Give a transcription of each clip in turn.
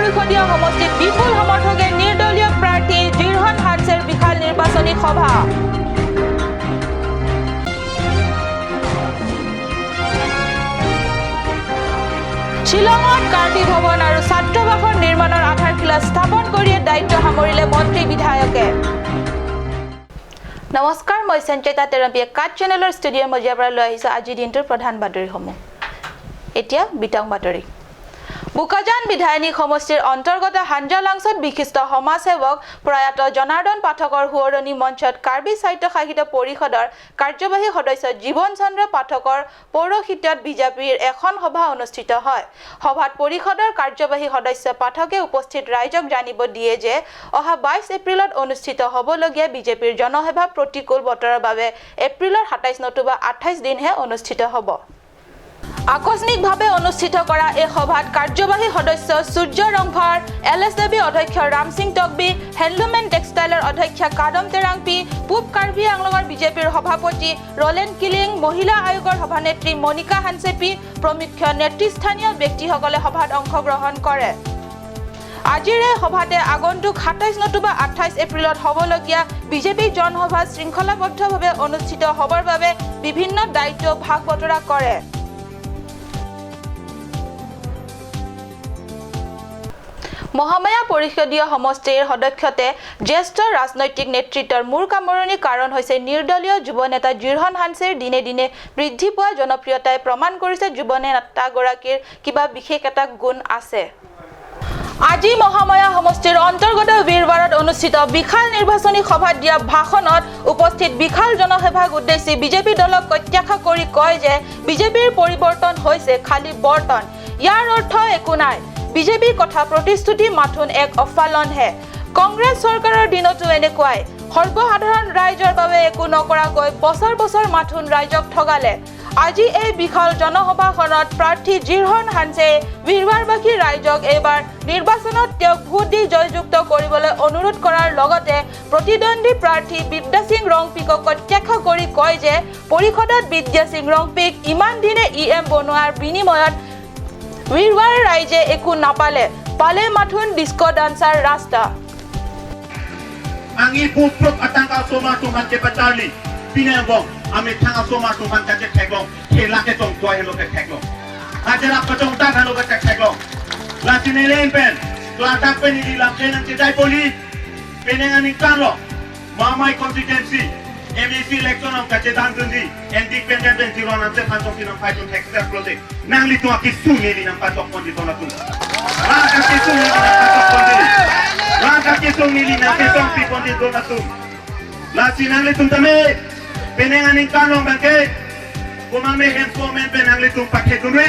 পৰিষদীয় সমষ্টিত বিপুল সমৰ্থকে নিৰ্দলীয় প্ৰাৰ্থী জিৰহন হানছেৰ বিশাল নিৰ্বাচনী সভা। শ্বিলঙত কাৰ্বি ভৱন আৰু ছাত্ৰাবাসৰ নিৰ্মাণৰ আধাৰশিলা স্থাপন কৰিয়ে দায়িত্ব সামৰিলে মন্ত্ৰী বিধায়কে। নমস্কাৰ, মই সঞ্চয়িতা তেৰম্পিয়ে কাট চেনেলৰ ষ্টুডিঅ'ৰ মজিয়াৰ পৰা লৈ আহিছোঁ আজিৰ দিনটোৰ প্ৰধান বাতৰিসমূহ। এতিয়া বিতং বাতৰি। বোকাজান বিধায়িনী সমষ্টিৰ অন্তৰ্গত হাঞ্জালাংছত বিশিষ্ট সমাজসেৱক প্ৰয়াত জনাৰ্দন পাঠকৰ সোঁৱৰণী মঞ্চত কাৰ্বি স্বায়ত্তশাসিত পৰিষদৰ কাৰ্যবাহী সদস্য জীৱন চন্দ্ৰ পাঠকৰ পৌৰোহিত্যত বিজেপিৰ এখন সভা অনুষ্ঠিত হয়। সভাত পৰিষদৰ কাৰ্যবাহী সদস্য পাঠকে উপস্থিত ৰাইজক জানিব দিয়ে যে অহা 22 এপ্ৰিলত অনুষ্ঠিত হ'বলগীয়া বিজেপিৰ জনসভা প্ৰতিকূল বতৰৰ বাবে এপ্ৰিলৰ 27 নতুবা 28 দিনহে অনুষ্ঠিত হ'ব। আকস্মিকভাৱে অনুষ্ঠিত কৰা এই সভাত কাৰ্যবাহী সদস্য সূৰ্য Rongphar, L S A B অধ্যক্ষ ৰামসিং টকবি, হেণ্ডলুম এণ্ড টেক্সটাইলৰ অধ্যক্ষা কাদম তেৰাংপি, পূব কাৰ্বি আংলঙৰ বিজেপিৰ সভাপতি ৰলেন কিলিং, মহিলা আয়োগৰ সভানেত্ৰী মণিকা হানচেপি প্ৰমুখ্য নেতৃস্থানীয় ব্যক্তিসকলে সভাত অংশগ্ৰহণ কৰে। আজিৰ এই সভাতে আগন্তুক 27 নতুবা 28 এপ্ৰিলত হ'বলগীয়া বিজেপি জনসভা শৃংখলাবদ্ধভাৱে অনুষ্ঠিত হ'বৰ বাবে বিভিন্ন দায়িত্ব ভাগ বতৰা কৰে। মহামায়া পৰিষদীয় সমষ্টিৰ সদস্যতে জ্যেষ্ঠ ৰাজনৈতিক নেতৃত্বৰ মূৰ কামোৰণিৰ কাৰণ হৈছে নিৰ্দলীয় যুৱ নেতা জিৰহন হানছেৰ দিনে দিনে বৃদ্ধি পোৱা জনপ্ৰিয়তাই প্ৰমাণ কৰিছে যুৱ নেতাগৰাকীৰ কিবা বিশেষ এটা গুণ আছে। আজি মহামায়া সমষ্টিৰ অন্তৰ্গত বীৰবাৰত অনুষ্ঠিত বিশাল নিৰ্বাচনী সভাত দিয়া ভাষণত উপস্থিত বিশাল জনসভাক উদ্দেশ্যি বিজেপি দলক প্ৰত্যাখ্যা কৰি কয় যে বিজেপিৰ পৰিৱৰ্তন হৈছে খালী বৰ্তন, ইয়াৰ অৰ্থ একো নাই। বিজেপিৰ কথা প্ৰতিশ্ৰুতি মাথোন এক অফালনহে। কংগ্ৰেছ চৰকাৰৰ দিনতো এনেকুৱাই সৰ্বসাধাৰণ ৰাইজৰ বাবে একো নকৰাকৈ বছৰ বছৰ মাথোন ৰাইজক ঠগালে। আজি এই বিশাল জনসভাখনত প্ৰাৰ্থী জিৰহন হানছে বীৰবাৰবাসী ৰাইজক এইবাৰ নিৰ্বাচনত তেওঁক ভোট দি জয়যুক্ত কৰিবলৈ অনুৰোধ কৰাৰ লগতে প্ৰতিদ্বন্দ্বী প্ৰাৰ্থী বিদ্যাসিং ৰংপিকক প্ৰত্যক্ষ কৰি কয় যে পৰিষদত বিদ্যাসিং ৰংপিক ইমান দিনে ই এম বনোৱাৰ বিনিময়ত বীৰবাৰ ৰাইজে একো নাপালে, পালে মাথোন ডিস্কো ডান্সাৰ ৰাস্তা। Ang ipuprok at ang kasoma tuman ke patali pinembong ami thanga soma tuman ka ke theklong khela ke tong toy helo ke theklong ajera patong ta helo ke theklong la tinelen pen la ta pen ni la kenan ke dai poli peneng ani kanlo mamai constituency MEC election ang kache dan tundi independent ben zero nan se phantok tinam fight on textile project nang li to ki su ni li nam patok kondi to na tu la ka ki su ni li nam patok kondi la ka ki su ni li nam petong pi kondi to na tu la sinang li tum tame peneng aning kanong bangke kumame hem so men penang li tum pakhe tunri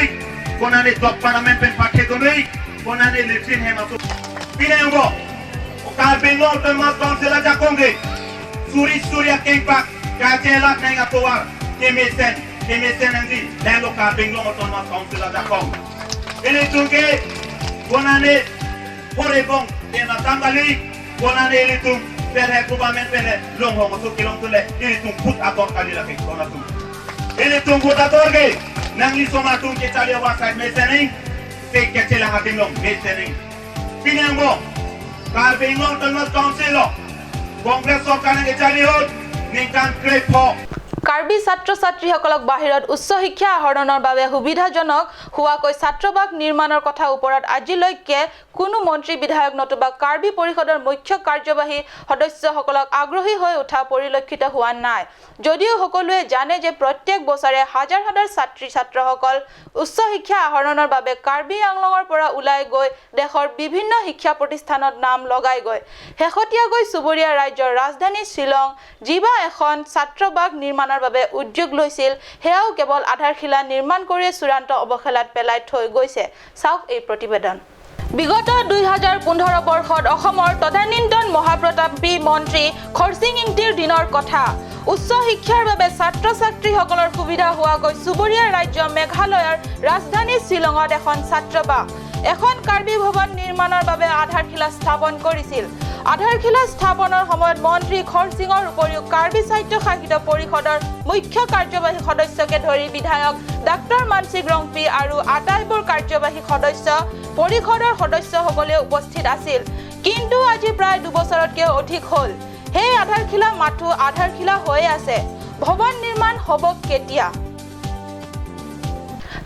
konane top parliament pen pakhe tunri konane lipsin hem asu pineng bo ka bengal autonomous council ja kongre Suri Surya Kengpak Kajela Nenga Power Kemesen Kemesen Anzi Lelo ka Bengal Autonomous Council ja kong Ele tungke konane Horebong tena tangali konane ele tum pere kubamen pere long hong su kilong tule ele tum put ator kali la ke kona tum ele tum put ator ke nangli soma tum ke chali wa side meseni te ke chela ha binglong meseni pinangbo kar Bengal Autonomous Council Congress চৰকাৰে বিচাৰি হ'ল নিকান crepe. Karbi ছাত্ৰ ছাত্ৰীসকলক বাহিৰত উচ্চ শিক্ষা আহৰণৰ বাবে সুবিধাজনক হোৱাকৈ ছাত্ৰাবাস নিৰ্মাণৰ কথা ওপৰত আজিলৈকে কোনো মন্ত্ৰী বিধায়ক নতুবা কাৰ্বি পৰিষদৰ মুখ্য কাৰ্যবাহী সদস্যসকলক আগ্ৰহী হৈ উঠা পৰিলক্ষিত হোৱা নাই। যদিও সকলোৱে জানে যে প্ৰত্যেক বছৰে হাজাৰ হাজাৰ ছাত্ৰী ছাত্ৰসকল উচ্চ শিক্ষা আহৰণৰ বাবে কাৰ্বি আংলঙৰ পৰা ওলাই গৈ দেশৰ বিভিন্ন শিক্ষা প্ৰতিষ্ঠানত নাম লগাইগৈ। শেহতীয়াকৈ চুবুৰীয়া ৰাজ্যৰ ৰাজধানী শ্বিলং যিবা এখন ছাত্ৰাবাস নিৰ্মাণৰ বাবে উদ্যোগ লৈছিল, সেয়াও কেৱল আধাৰশিলা নিৰ্মাণ কৰিয়ে চূড়ান্ত অৱহেলাত পেলাই থৈ গৈছে। চাওক এই প্ৰতিবেদন। বিগত 2015 বৰ্ষত অসমৰ তদানীন্তন মহাপ্ৰতাপী মন্ত্ৰী খৰচিং ইংতিৰ দিনৰ কথা। উচ্চ শিক্ষাৰ বাবে ছাত্ৰ ছাত্ৰীসকলৰ সুবিধা হোৱাকৈ চুবুৰীয়া ৰাজ্য মেঘালয়ৰ ৰাজধানী শ্বিলঙত এখন ছাত্ৰাবাস, এখন কাৰ্বি ভৱন নিৰ্মাণৰ বাবে আধাৰশিলা স্থাপন কৰিছিল। আধাৰশিলা স্থাপনৰ সময়ত মন্ত্ৰী খৰচিঙৰ উপৰিও কাৰ্বি স্বায়ত্ত শাসিত পৰিষদৰ মুখ্য কাৰ্যবাহী সদস্যকে ধৰি বিধায়ক ডাক্তৰ মানসিং ৰংপি আৰু আটাইবোৰ কাৰ্যবাহী সদস্য পৰিষদৰ সদস্যসকলে উপস্থিত আছিল। কিন্তু আজি প্ৰায় 2 বছৰতকৈ অধিক হ'ল, সেই আধাৰশিলা মাথো আধাৰশিলা হৈয়ে আছে। ভৱন নিৰ্মাণ হ'ব কেতিয়া?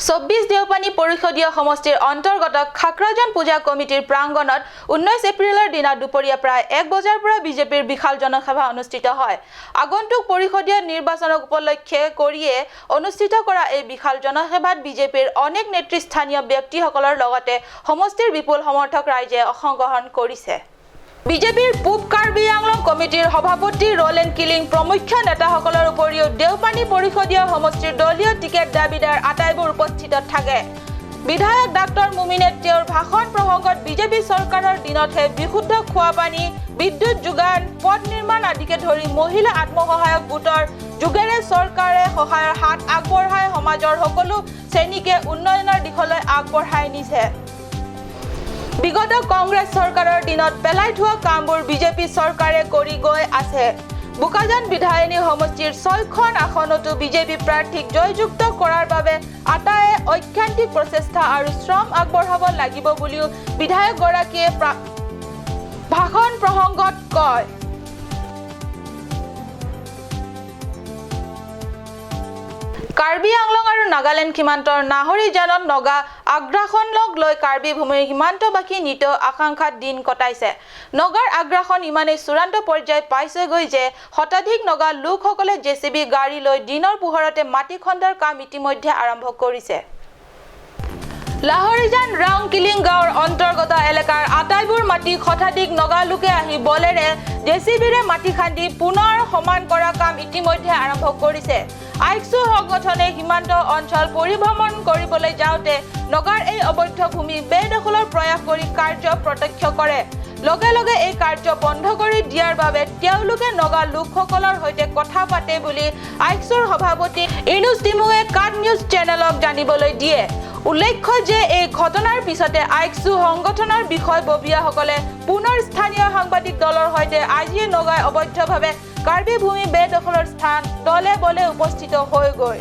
24 দেওপানী পৰিষদীয় সমষ্টিৰ অন্তৰ্গত খাকৰাজান পূজা কমিটিৰ প্ৰাংগণত 19 এপ্ৰিলৰ দিনা দুপৰীয়া প্ৰায় 1 বজাৰ পৰা বিজেপিৰ বিশাল জনসভা অনুষ্ঠিত হয়। আগন্তুক পৰিষদীয় নিৰ্বাচনক উপলক্ষে কৰিয়ে অনুষ্ঠিত কৰা এই বিশাল জনসভাত বিজেপিৰ অনেক নেতৃস্থানীয় ব্যক্তিসকলৰ লগতে সমষ্টিৰ বিপুল সমৰ্থক ৰাইজে অংশগ্ৰহণ কৰিছে। বিজেপিৰ পূব কাৰ্বি আংলং কমিটিৰ সভাপতি ৰলেন কিলিং প্ৰমুখ্য নেতাসকলৰ উপৰিও দেওপানী পৰিষদীয় সমষ্টিৰ দলীয় টিকেট দাবীদাৰ আটাইবোৰ উপস্থিত থাকে। বিধায়ক ডাক্তৰ মুমিনে তেওঁৰ ভাষণ প্ৰসংগত বিজেপি চৰকাৰৰ দিনতহে বিশুদ্ধ খোৱা পানী, বিদ্যুৎ যোগান, পথ নিৰ্মাণ আদিকে ধৰি মহিলা আত্মসহায়ক গোটৰ যোগেৰে চৰকাৰে সহায়ৰ হাত আগবঢ়াই সমাজৰ সকলো শ্ৰেণীকে উন্নয়নৰ দিশলৈ আগবঢ়াই নিছে। বিগত কংগ্ৰেছ চৰকাৰৰ দিনত পেলাই থোৱা কামবোৰ বিজেপি চৰকাৰে কৰি গৈ আছে। বোকাজান বিধায়িনী সমষ্টিৰ ছয়খন আসনতো বিজেপি প্ৰাৰ্থীক জয়যুক্ত কৰাৰ বাবে আটায়ে ঐকান্তিক প্ৰচেষ্টা আৰু শ্ৰম আগবঢ়াব লাগিব বুলিও বিধায়কগৰাকীয়ে ভাষণ প্ৰসংগত কয়। কাৰ্বি আংলং আৰু নাগালেণ্ড সীমান্তৰ নাহৰীজানত নগা আগ্ৰাসনক লৈ কাৰ্বি ভূমিৰ সীমান্তবাসী নিতৌ আশংকাত দিন কটাইছে। নগাৰ আগ্ৰাসন ইমানেই চূড়ান্ত পৰ্যায় পাইছেগৈ যে শতাধিক নগা লোকসকলে জেচিবি গাড়ী লৈ দিনৰ পোহৰতে মাটি খন্দাৰ কাম ইতিমধ্যে আৰম্ভ কৰিছে। লাহৰিজান ৰাং কিলিং গাঁৱৰ অন্তৰ্গত এলেকাৰ আটাইবোৰ মাটি শতাধিক নগা লোকে আহি বলেৰে জেচিবিৰে মাটি খান্দি পুনৰ সমান কৰা কাম ইতিমধ্যে আৰম্ভ কৰিছে। আইকচু সংগঠনে সীমান্ত অঞ্চল পৰিভ্ৰমণ কৰিবলৈ যাওঁতে নগাৰ এই অবৈধ ভূমি বেদখলৰ প্ৰয়াস কৰি কাৰ্য প্ৰত্যক্ষ কৰে। লগে লগে এই কাৰ্য বন্ধ কৰি দিয়াৰ বাবে তেওঁলোকে নগা লোকসকলৰ সৈতে কথা পাতে বুলি আইকচুৰ সভাপতি ইনুজ ডিমুৱে কাট নিউজ চেনেলক জানিবলৈ দিয়ে। উল্লেখ্য যে এই ঘটনাৰ পিছতে আইকচু সংগঠনৰ বিষয়ববীয়াসকলে পুনৰ স্থানীয় সাংবাদিক দলৰ সৈতে আজিয়ে নগাই অবৈধভাৱে কাৰ্বি ভূমি বেদখলৰ স্থান দলে বলে উপস্থিত হৈ গৈ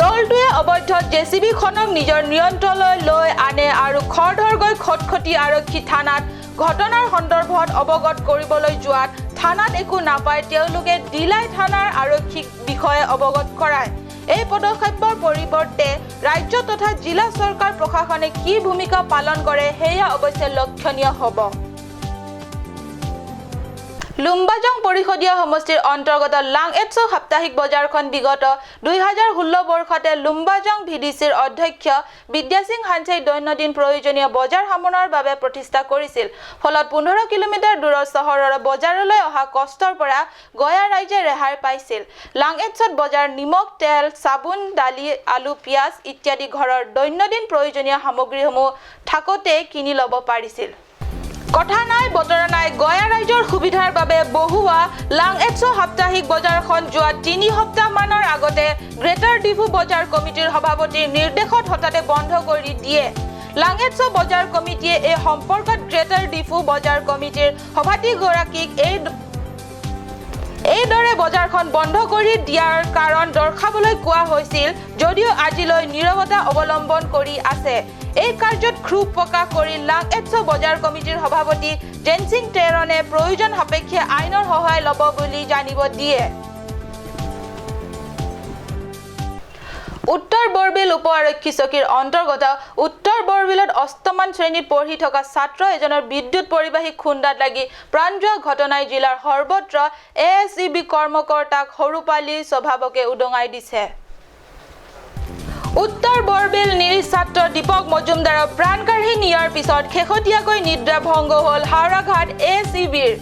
দলটোৱে অবৈধ জেচিবিখনক নিজৰ নিয়ন্ত্ৰণলৈ লৈ আনে আৰু খৰধৰকৈ খটখটি আৰক্ষী থানাত ঘটনাৰ সন্দৰ্ভত অৱগত কৰিবলৈ যোৱাত থানাত একো নাপাই তেওঁলোকে ডিলাই থানাৰ আৰক্ষীক বিষয়ে অৱগত কৰায়। এই পদক্ষেপৰ পৰিৱৰ্তে ৰাজ্য তথা জিলা চৰকাৰ প্ৰশাসনে কি ভূমিকা পালন কৰে, সেয়া অৱশ্যে লক্ষণীয় হ'ব। লুম্বাজং পৰিষদীয় সমষ্টিৰ অন্তৰ্গত লাং এটছ সাপ্তাহিক বজাৰখন বিগত 2016 বৰ্ষতে লুম্বাজং ভিডিচিৰ অধ্যক্ষ বিদ্যাসিং হাঞ্চেই দৈনন্দিন প্ৰয়োজনীয় বজাৰ সামৰণৰ বাবে প্ৰতিষ্ঠা কৰিছিল। ফলত 15 কিলোমিটাৰ দূৰৰ চহৰৰ বজাৰলৈ অহা কষ্টৰ পৰা গয়া ৰাইজে ৰেহাই পাইছিল। লাং এটছত বজাৰ নিমখ, তেল, চাবোন, দালি, আলু, পিঁয়াজ ইত্যাদি ঘৰৰ দৈনন্দিন প্ৰয়োজনীয় সামগ্ৰীসমূহ থাকোঁতে কিনি ল'ব পাৰিছিল। কথা নাই বতৰা নাই গয়া ৰাইজৰ সুবিধাৰ বাবে বহুৱা লাং এটছ সাপ্তাহিক বজাৰখন যোৱা 3 সপ্তাহমানৰ আগতে গ্ৰেটাৰ ডিফু বজাৰ কমিটিৰ সভাপতিৰ নিৰ্দেশত হঠাতে বন্ধ কৰি দিয়ে। লাংএটছ বজাৰ কমিটিয়ে এই সম্পৰ্কত গ্ৰেটাৰ ডিফু বজাৰ কমিটিৰ সভাপতিগৰাকীক এইদৰে বজাৰখন বন্ধ কৰি দিয়াৰ কাৰণ দৰ্শাবলৈ কোৱা হৈছিল যদিও আজিলৈ নীৰৱতা অৱলম্বন কৰি আছে। এই কাৰ্যত ক্ষোভ প্ৰকাশ কৰি লাংএটছ বজাৰ কমিটিৰ সভাপতি জেনচিং টেৰণে প্ৰয়োজন সাপেক্ষে আইনৰ সহায় ল'ব বুলি জানিব দিয়ে। উত্তৰ বৰবিল উপ আৰক্ষী চকীৰ অন্তৰ্গত উত্তৰ বৰবিলত অষ্টমান শ্ৰেণীত পঢ়ি থকা ছাত্ৰ এজনৰ বিদ্যুৎ পৰিবাহী খুন্দাত লাগি প্ৰাণ যোৱা ঘটনাই জিলাৰ সৰ্বত্ৰ এএছইবি কৰ্মকৰ্তাক সৰুপালি স্বভাৱকে উদঙাই দিছে। উত্তৰ বৰবিল নিৰীহ ছাত্ৰ দীপক মজুমদাৰৰ প্ৰাণ কাঢ়ি নিয়াৰ পিছত শেহতীয়াকৈ নিদ্ৰা ভংগ হ'ল হাওৰাঘাট এএছইবিৰ।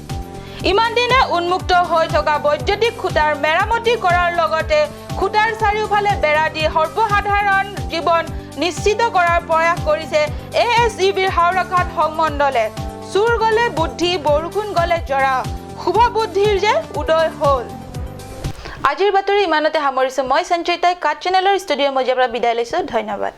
ইমান দিনে উন্মুক্ত হৈ থকা বৈদ্যুতিক খুঁটাৰ মেৰামতি কৰাৰ লগতে খুঁটাৰ চাৰিওফালে বেৰা দি সৰ্বসাধাৰণ জীৱন নিশ্চিত কৰাৰ প্ৰয়াস কৰিছে এএছইবিৰ হাওৰাঘাট সংমণ্ডলে। চোৰ গ'লে বুদ্ধি, বৰষুণ গ'লে জৰা, শুভ বুদ্ধিৰ যে উদয় হ'ল। আজিৰ বাতৰি ইমানতে সামৰিছোঁ। মই সঞ্চয়িতাই কাট চেনেলৰ ষ্টুডিঅ' মজিয়াৰ পৰা বিদায় লৈছোঁ। ধন্যবাদ।